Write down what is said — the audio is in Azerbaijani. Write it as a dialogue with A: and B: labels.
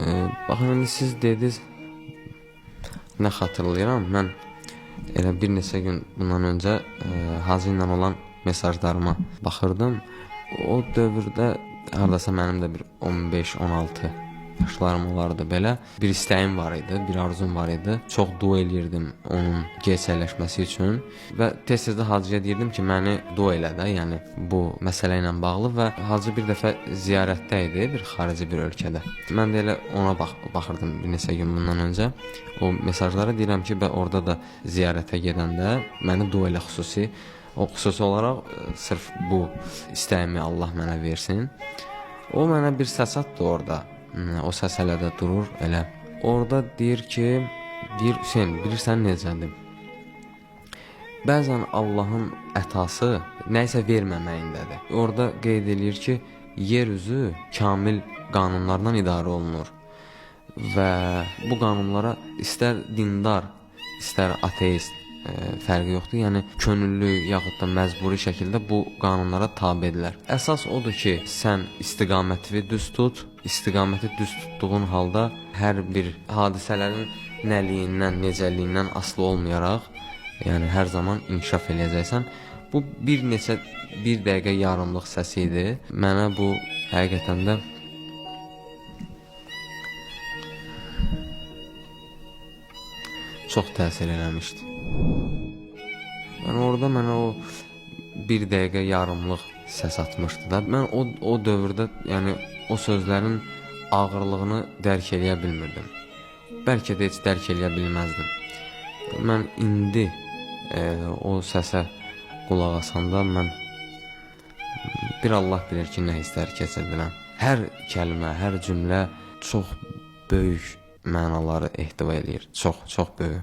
A: Baxın, indi siz dediniz, nə xatırlayıram, mən elə bir neçə gün bundan öncə Hacı ilə olan mesajlarıma baxırdım. O dövrdə hardasa mənim də bir 15-16 yaşlarım olardı belə. Bir istəyim var idi, bir arzum var idi. Çox dua eləyirdim onun gerçəkləşməsi üçün və tez-tez də Hacıya deyirdim ki, məni dua elə də, yəni bu məsələ ilə bağlı və Hacı bir dəfə ziyarətdə idi, bir xarici bir ölkədə. Mən də elə ona baxırdım bir neçə gün bundan öncə. O mesajlara deyirəm ki, bə orada da ziyarətə gedəndə məni dua elə xüsusi. O xüsusi olaraq sırf bu istəyimi Allah mənə versin. O mənə bir səs atdı orada. O səs hələ də durur elə. Orada deyir ki, deyir Hüseyn, bilirsən necədir? Bəzən Allahın ətası nəyisə verməməyindədir. Orada qeyd eləyir ki, yer üzü kamil qanunlarla idarə olunur və bu qanunlara istər dindar, istər ateist fərqi yoxdur. Yəni könüllü yaxud da məcburi şəkildə bu qanunlara tabedirlər. Əsas odur ki, sən istiqamətini düz tut. İstiqaməti düz tutduğun halda hər bir hadisələrin nəliyindən, necəliyindən asılı olmayaraq, yəni hər zaman inkişaf eləyəcəksən. Bu bir neçə bir dəqiqə yarımlıq səsi idi. Mənə bu həqiqətən də çox təsir eləmişdi. Yəni orada mənə o bir dəqiqə yarımlıq səs atmışdı da. Mən o dövrdə, yəni o sözlərin ağırlığını dərk eləyə bilmirdim. Bəlkə də heç dərk eləyə bilməzdim. Mən indi o səsə qulaq asanda mən bir Allah bilir ki, nə hisslər keçirdirəm. Hər kəlmə, hər cümlə çox böyük mənaları ehtiva eləyir. Çox, çox böyük.